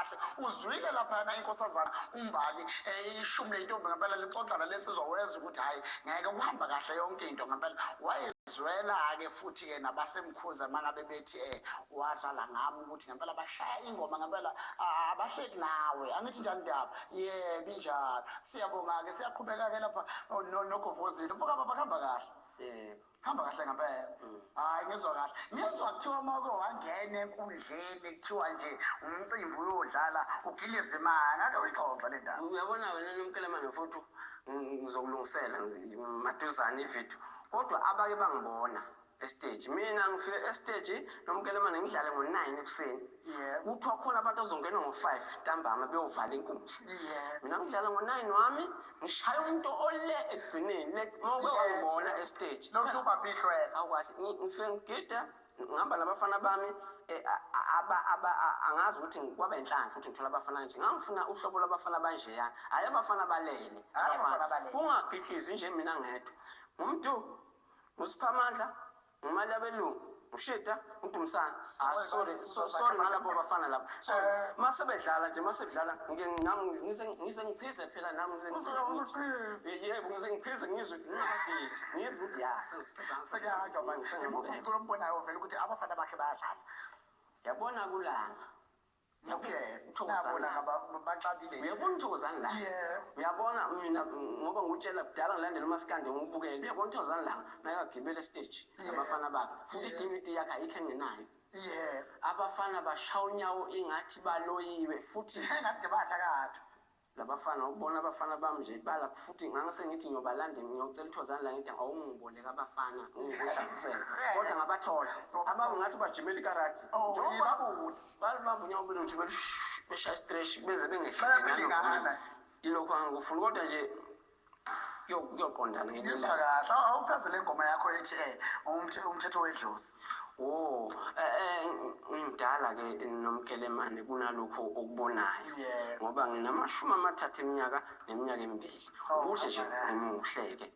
kahle. Uzwile laphayana inkosazana uMbali ishumi leyintombi ngempela lixoxa nalensizwa, wezwa ukuthi hhayi ngeke kuhamba kahle yonke into ngempela. Wayizwela-ke futhi-ke nabasemkhuze uma ngabe bethi wadlala ngami ukuthi ngempela bashaya ingoma ngempela abahleki nawe, angithi njani ndaba? Yebo, injalo. Siyabonga-ke, siyaqhubeka-ke lapha nogovozile. Mfoka baba, kuhamba kahle? Yebo. Hamba kahle ngempela. Hayi, ngizwa kahle. Ngizwa kuthiwa uma uke wangena enkundleni kuthiwa nje umcimbi uyodlala ugiliza imali. Ake uyixoxe le ndaba. Uyabona wena Nomkelemane mfowethu, ngizokulungisela maduzane ividiyo. Kodwa abake bangibona esiteji, mina ngifike esiteji Nomkelemane ngidlale ngo-9 ekuseni. Kuthiwa khona abantu azongena ngo-5 ntambama beyovala inkundla. Mina ngidlala ngo-9 wami, ngishaya umuntu ole ekugcineni le uma uke wangibona esiteji. Lokhu ubafihlwela. Awukahle, ngifike ngigida ngihamba nabafana bami angazi ukuthi kwaba inhlanhla ukuthi ngithola abafana kanje. Ngangifuna uhlobo lwabafana abanjeya, hhayi abafana abalele. Hhayi abafana abalele. Kungagidlizi nje mina ngedwa. Ngumntu, nguSiphamandla, ngumali yabelungu, ushida, uDumisani. Ah, sorry, sorry ngalabo bafana labo. Sorry. Mase bedlala nje, mase bedlala, ngike nami ngize ngichize phela nami ngize ngichize. Yebo, ngize ngichize ngizwe ukuthi ngingakagidi. Ngizwe ukuthi ya, Sekuyahanjwa manje. Imuphi umculo ombonayo vele ukuthi abafana bakhe bayadlala? Yabona kulanga. Nabo laba baxabile. Uyabona uThokozani la? Uyabona mina ngoba ngikutshela kudala ngilandela umaskandi ngiwubukele. Uyabona uThokozani la mayekagibela esiteji nabafana bakhe. Futhi i-DVD yakhe ayikho engenayo. Abafana bashaya unyawo ingathi baloyiwe futhi Engathi bathakatha. Labafana ukubona abafana bami nje balapho futhi ngangase ngithi ngiyobalanda ngiyocela uThozani la ngithi awungiboleka abafana ngikuhlangisele kodwa ngabathola abami ngathi bajimela ikarati. Oh, njengoba yibabona. Balibamba unyawo belutho beshaya istreshi beze bengehlile Bayapilingana. Ilokhu angikufuni kodwa nje kuyoqondana ngelinye Ngizwa ilanga. kahle. Awuchaze le ngoma yakho ethi umthetho wedlozi. Oh, ngimdala ke Nomkelemane kunalokho okubonayo. Ngoba nginama-30 eminyaka neminyaka emibili. Oh, Ukuthi nje hamba kahle. ngimuhle ke.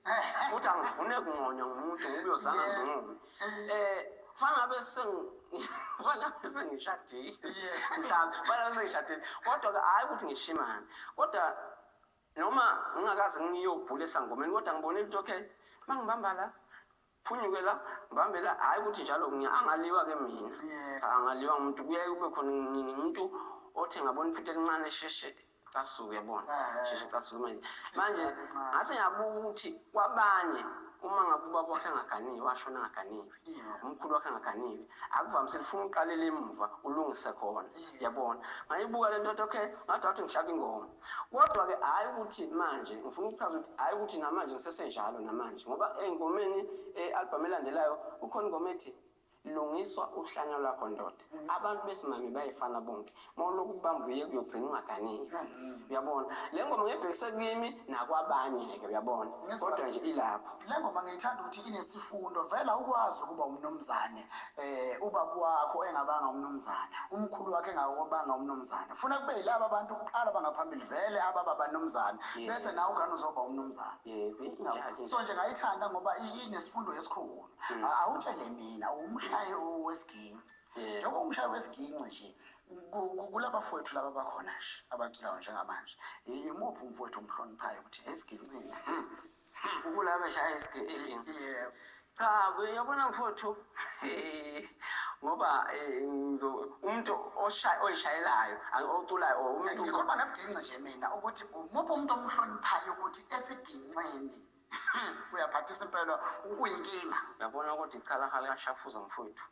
Futhi angifune kunconywa ngumuntu ngoba uyozanga ngincome. Kufanele ngabe kufanele ngabe sengishadile. Mhlawumbe kufanele ngabe sengishadile. Kodwa ke hhayi ukuthi ngishimane. Kodwa noma ngingakaze ngiyobhula esangomeni kodwa ngibonile ukuthi okay, mangibamba la phunyuke la ngibambe la, hhayi ukuthi njalo angaliwa ke mina. Cha, angaliwa umuntu, kuyaye kube khona ngingumuntu othe ngabona iphutha elincane sheshe casuke, uyabona, sheshe casuke manje. Manje ngase ngiyabuka ukuthi kwabanye uma ngabe ubaba wakhe engaganiwe, washona engaganiwe, umkhulu wakhe engaganiwe, akuvamisile ufuna uqalele emuva ulungise khona, uyabona. Ngayibuka le nto, okay, ngathi wathi ngihlaba ingoma. Kodwa ke hhayi ukuthi manje ngifuna ukuchaza ukuthi hhayi ukuthi namanje ngisesenjalo namanje, ngoba ey'ngomeni e-albhamu elandelayo kukhona ingoma ethi lungiswa uhlanya lwakho ndoda. Abantu besimame bayefana bonke, uma ulokhu ubamba uye kuyogcina ungaganiwe, uyabona. Le ngoma ngiyibhekise kimi nakwabanye-ke, uyabona, kodwa nje ilapho. Le ngoma ngiyithanda ukuthi inesifundo. Vele awukwazi ukuba umnumzane ubaba wakho engabanga umnumzane, umkhulu wakhe engabanga umnumzane. Funa kube yilaba abantu kuqala bangaphambili vele ababa banumzane, bese nawe ugane uzoba umnumzane. Yebo, injalo. So nje ngayithanda ngoba inesifundo esikhulu. Awutshele mina umshayi wesiginci. Njengoba umshayi wesiginci nje kulabafowethu laba bakhona nje abaculayo njengamanje, imuphi umfowethu omhloniphayo ukuthi esigincini? Ukulaba eshaya isiginci. Yebo. Cha, uyabona mfowethu, ngoba umuntu oyishayelayo, oculayo, or umuntu Ngikhuluma ngesiginci nje mina ukuthi umuphi umuntu omhloniphayo ukuthi esigincini uyaphathisa impela uyinkinga. Uyabona kodwa ichalaha likashafuza mfowethu.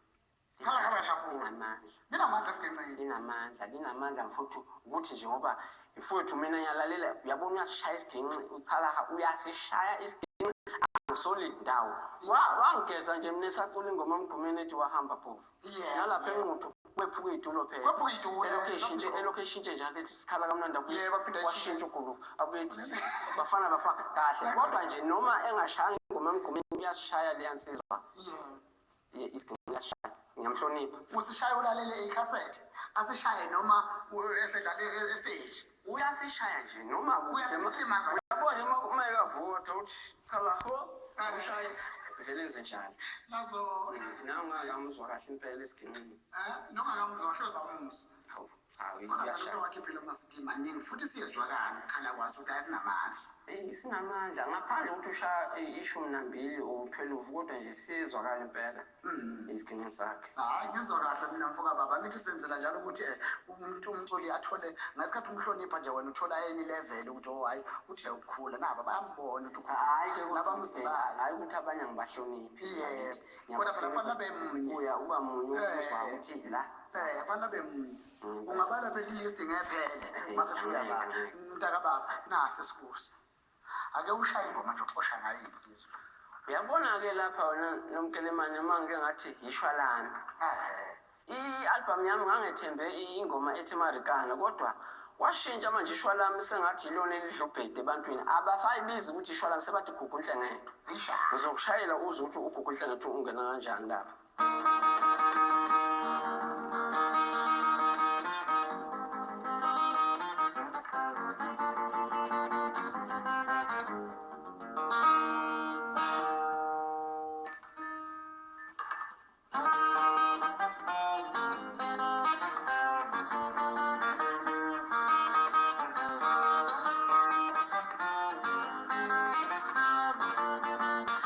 Chalaha likashafuza. Linamandla. Linamandla esigincini. Linamandla, linamandla mfowethu, ukuthi nje ngoba mfowethu mina ngiyalalela, uyabona uyasishaya isiginci, uchalaha uyasishaya isiginci, angisolid ndawo. Wangigeza nje mina esacula ingoma emgqumeni ethi wahamba phofu. Nalapha eNquthu kwephuka iy'tulo phela. Kwephuka iy'tulo, Elokhu eshintshe njalo ethi sikhala kamnandi abuye Yebo, aphinde washintsha ayishintshe. ugulufu abuye ethi bafana bafana kahle. Kodwa nje noma engashayanga ingoma emgqumeni uyasishaya leya nsizwa. Isiginci uyasishaya, ngiyamhlonipha. Usishaya ulalele ikhasethe, asishaye noma esedlale esiteji. Uyasishaya nje noma kude. Uyasilimaza. Uyabona nje uma ekavuka uthi cha la ho, ushaye vele enze njalo. Nazo. Nangangamuzwa kahle impela esiginqini. Nongakamuzwa kahle uzamuzwa. Hawu, hawu, Kodwa phela iyashaya. usewakhiphile ama-CD maningi futhi siyezwakala ukukhala kwaso ukuthi ayisinamandla. Sinamandla ngaphandle ukuthi ushaya 12 or 12, kodwa nje siyezwakala impela isiginci sakhe. Hhayi, ngizwa kahle mina mfoka baba. Ngithi senzela njalo ukuthi umuntu umculi athole ngesikhathi umhlonipha nje, wena uthola enye i-level ukuthi oh hhayi, uthe ukukhula nabo bayambona ukuthi ukhula. Hhayi-ke ukuthi Nabamzibayo. Hhayi ukuthi abanye angibahloniphi. Yebo. Kodwa phela kufanele abe munye. Uya uba munye uzwa ukuthi la. Kufanele abe munye. Ungabala phela i-list ngephele mase futhi uyabala. Mntakababa, nasi esikuso. Ake ushaye ingoma nje uxosha ngayo insizwa. Uyabona-ke lapha wena Nomkelemane, uma ngike ngathi yishwa lami. I-album yami ngangethembe ingoma ethi Marikana, kodwa kwashintsha manje ishwa lami sengathi ilona elidla ubhede ebantwini. Abasayibizi ukuthi ishwa lami, sebathi Gugu Nhlengetho. Ngizokushayela uzwe ukuthi uGugu Nhlengetho ungena kanjani lapha.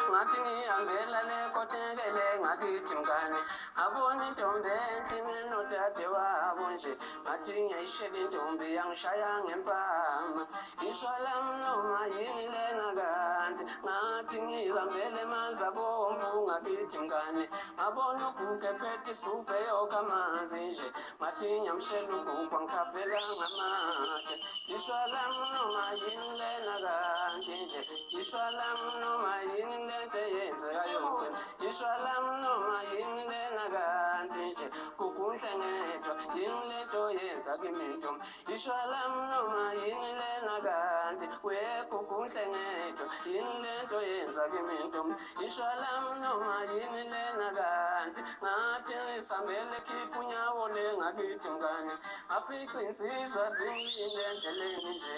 Ngathi ngihambela le kotekele ngakithi mngane, ngabona intombi enhle nodade wabo nje, ngathi ngiyayishela intombi yangishaya ngempama. Ishwa lami noma yini lena kanti, ngathi ngizihambele emanzi abomvu ngakithi mngane, ngabona uGugu ephethe isigubhu eyokha amanzi nje, ngathi ngiyamshela uGugu angikhafela ngamathe. Ishwa lami noma yini lena kanti nje, ishwa lami noma yini lento eyenzekayo, ishwa lami noma yini lena kanti nje, Gugu Nhlengetho yini lento yenza kimi ntombi, ishwa lami noma yini lena kanti, we Gugu Nhlengetho yini lento yenza kimi ntombi, ishwa lami noma yini lena kanti, ngathi ngisambele khipha unyawo le ngakithi mngane, ngafica insizwa zimile endleleni nje,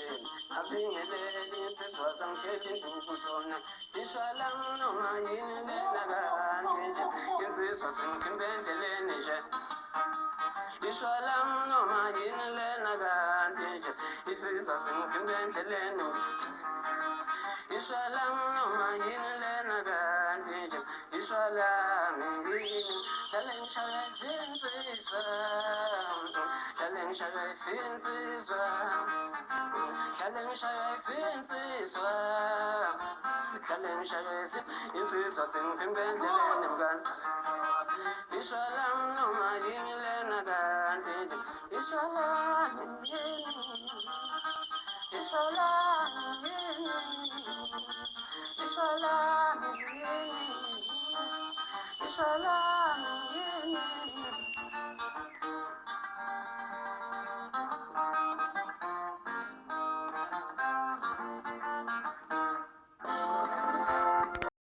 ngabingelela insizwa zangishela induku zona, ishwa lami noma yini lena kanti nje, insizwa zingimbe endleleni nje, ishwa lami noma yini lena kanti nje, insizwa zingimbe endleleni, ishwa lami noma yini lena kanti nje, ishwa lami yini, hlale ngishaya izinsizwa, hlale ngishaya izinsizwa, hlale ngishaya izinsizwa, hlale ngishaya insizwa sengivimbe endleleni mngani, ishwa lami noma yini lena kanti nje, ishwa lami yini, ishwa lami yini, ishwa lami yini, ishwa lami.